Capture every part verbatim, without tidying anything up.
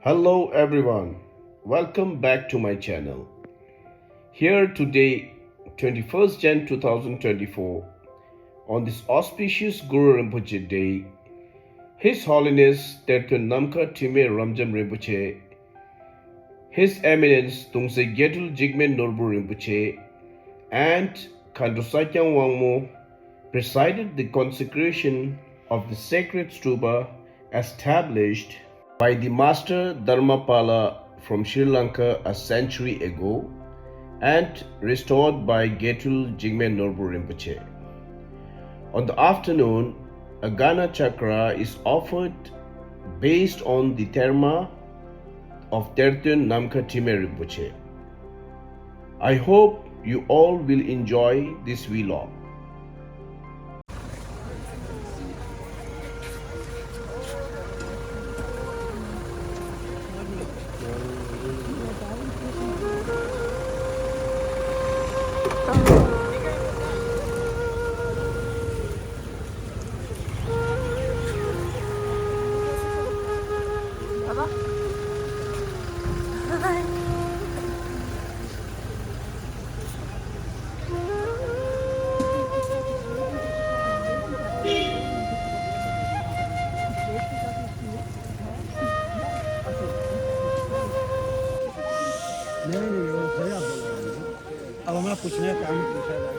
Hello everyone, welcome back to my channel. Here today, twenty-first Jan two thousand twenty-four, on this auspicious Guru Rinpoche day, His Holiness Tertön Namkhar Trime Ramjam Rinpoche, His Eminence Tongse Gyaltruil Jigme Norbu Rinpoche, and Khandro Sakyang Wangmo presided the consecration of the sacred stupa established by the Master Dharmapala from Sri Lanka a century ago and restored by Gyaltruil Jigme Norbu Rinpoche. On the afternoon, a Gana Chakra is offered based on the Terma of Tertön Namkhar Trime Rinpoche. I hope you all will enjoy this vlog. नहीं, नहीं, वो भैया बोल रहा है। अब हमें पूछने का काम पूछा जाएगा।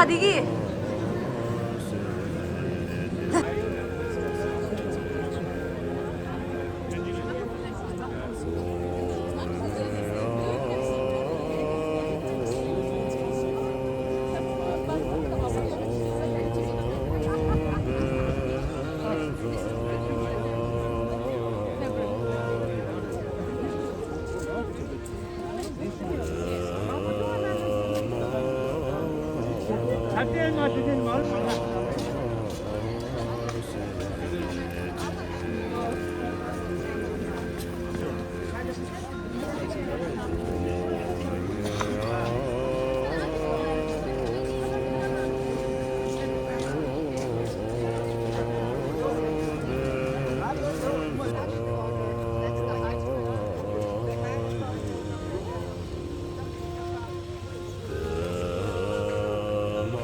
ཨ་དེ་གི།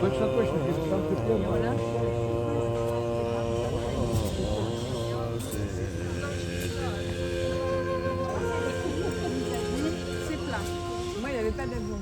Точно, точно, где-то там ты первый. C'est plat. Moi, il n'y avait pas d'avion.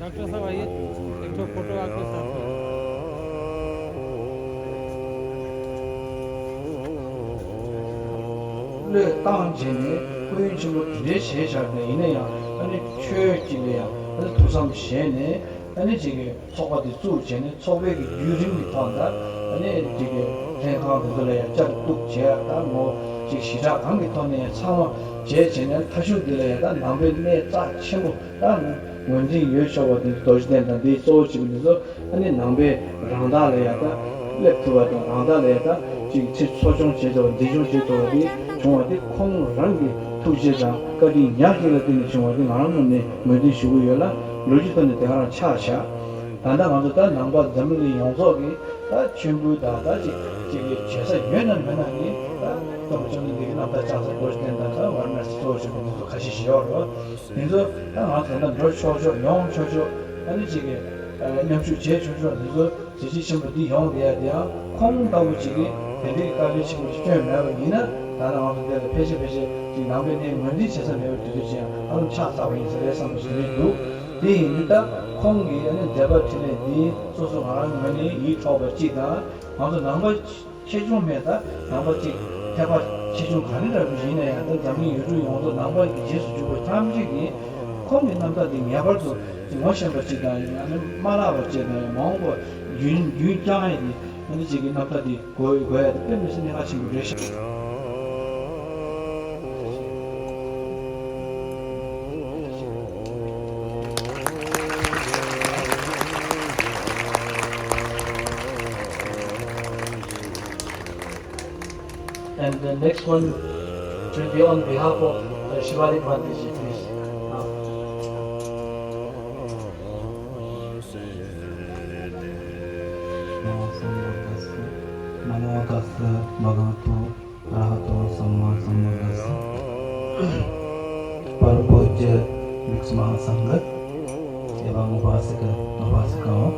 Doctor साहब, आइए, एक ठो फोटो आपके साथ। བློས་བཏང་བྱས་ནས་སྐུ་ཡོན་ཆེན་པོ་དེ་འདྲའི་བྱས་བཞག་པ་ཡིན་ན་ཡང་ཨ་ནི་ཆོས་གཅིག་ལ་ཡང་ཨ་ནི་ཐུགས་བསམ་བཞེས་ནས་ཨ་ནི་ཅིག་གི་ཚོགས་པ་དེ་བཙུགས་བྱས་ནས་ཚོགས་པའི་གི་བརྒྱུད་རིམ་གྱི་ཐོག་ལ་ཨ་ནི་ཅིག་གི་ལྷན་ཁང་དེ་ཚོ་ལ་ཡང་བཅར་གཏུག་བྱས་ད་ངོ་ཅིག་ཞི་དྲག་གང་གི་ཐོག་ནས་ཡང་ཚང་མ་བྱས་བྱས་ནས་མཐའ་མཇུག་འདི་ལ་ཡང་ད་ནང་པའི་གནས་རྩ་ཆེན་པོ་ད་ངོས་འཛིན་ཡོད་ཆོག་པ་དེ་རྡོ་རྗེ་གདན་དང་འདིའི་གཙོ་བོ་བྱེད་པ་འདི་ཚོ་ཨ་ནི་ནང་པའི་རང་བདག་ལ་ཡང་ད་སླེབས་ཐུབ་པ་དང་རང་བདག་ལ་ཡང་ད་ཅིག་ཚེ་འཚོ་སྐྱོང་བྱེད་ཐུབ་པ་འདི་སྐྱོང་བྱེད་ཐུབ་པ་དེ་བྱུང་བ་དེ་ཁོང་རང་གི་ཐུགས་རྗེ་དང་བཀའ་དྲིན་ཉག་གཅིག་ལ་བརྟེན་ནས་བྱུང་བ་དེ་ང་རང་ངོས་ནས་ངོས་འཛིན་ཞུ་གི་ཡོད་ལ་ལོ་རྒྱུས་ཐོག་ནས་དེ་ག་རང་ཆགས་བཞག་ད་ལྟ་ང་ཚོ་ད་ནང་པ་འཛམ་གླིང་ཡོངས་རྫོགས་ཀྱི་ད་མཆོད་འབུལ་དང་ད་ཅིག་ཅིག་གི་བྱེད་ས་ཡོད་ན་མེད་ན་ནི་ད་སྟོན་པ་བཅོམ་ལྡན་འདས་ཀྱི་རྣམ་ཐར་བསྐྱངས་ས་རྡོ་རྗེ་གདན་དང་ད་ཝཱ་ར་ཎ་སི་གཙོ་བོ་བྱས་པ་འདི་ཚོ་ཁ་ཤས་ཤིག་ཡོད་རེད། འདི་ཚོ་ད་ང་ཚོ་ད་འགྲོ་ཆོག་ཆོག་ཡོང་ཆོག་ཆོག་ཨ་ནི་ཅིག་གི་མཉམ་ཞུགས་བྱེད་ཆོག་ཆོག་འདི་ཚོ་གཟི་བརྗིད་ཆེན་པོ་འདི་ཡོང་བསྡད་ཡ་དེ་ཡང་ཁོང་ལྟ་བུ་ཅིག་གིས་དེ་འདྲའི་དཀའ་ལས་ཆེན་པོ་ཞིག་བསྐྱོན་མེད་པ་ཡིན་ན་ད་ལྟ་ང་ཚོ་འདི་ལ་ཕལ་ཆེར་ཕལ་ཆེར་ཅིག་ནང་པའི་གནས་ངོས་འཛིན་བྱེད་ས་མེད་པའི་དུས་ཚོད་ཅིག་ཡང་ཧ་ལམ་ཆགས་ཚར་བ་ཡིན་ས་རེད་བསམ་པ་ཞིག་མི་འདུག་དེ་ཡིན་དུས་ད་ཁོང་གིས་ཨ་ནི་མཛད་པ་འཕྲིན་ལས་འདི་སོ་སོ་ང་རང་ངོས་ནས་ཡིད་འཕྲོག་པ་གཅིག་དང་ང་ཚོ་ནང་པ་ཆེ་ཆུང་མེད་ད་ནང་པ་གཅིག་ཐེག་པ་ཆེ་ཆུང་ག་རེ་འདྲ་པོ་ཡིན་ན་ཡང་ད་འཛམ་གླིང་ཡུལ་གྲུ་ཡོངས་རྫོགས་ནང་པ་གི་རྗེས་སུ་འཇུག་པ་ཐམས་ཅད་ཀྱིས་ཁོང་གི་རྣམ་ཐར་འདི་ངེས་པར་དུ་ངོ་ཤེས་པ་གཅིག་དང་ཡང་ན་མ་བརླག་པ་གཅིག་དང་ཡང་མ་འོངས་པ་རྒྱུན་རྒྱུན་བསྐྱངས་ཡས་ཀྱི་ཨ་ནི་གཅིག་གི་རྣམ་ཐར་འདི་དགོས་དགོས་ཡ་དེ་དཔེ་མི་སྲིད་གནད་འགག་ཆེན་པོ་རེད་ཤག And the next one will be on behalf of uh, Shivalik Bhante ji, please. Uh, नमो तस्स भगवतो अरहतो सम्मा सम्बुद्धस्स। परम पूज्य भिक्षु महासंघ एवं उपासक उपासिकाओं,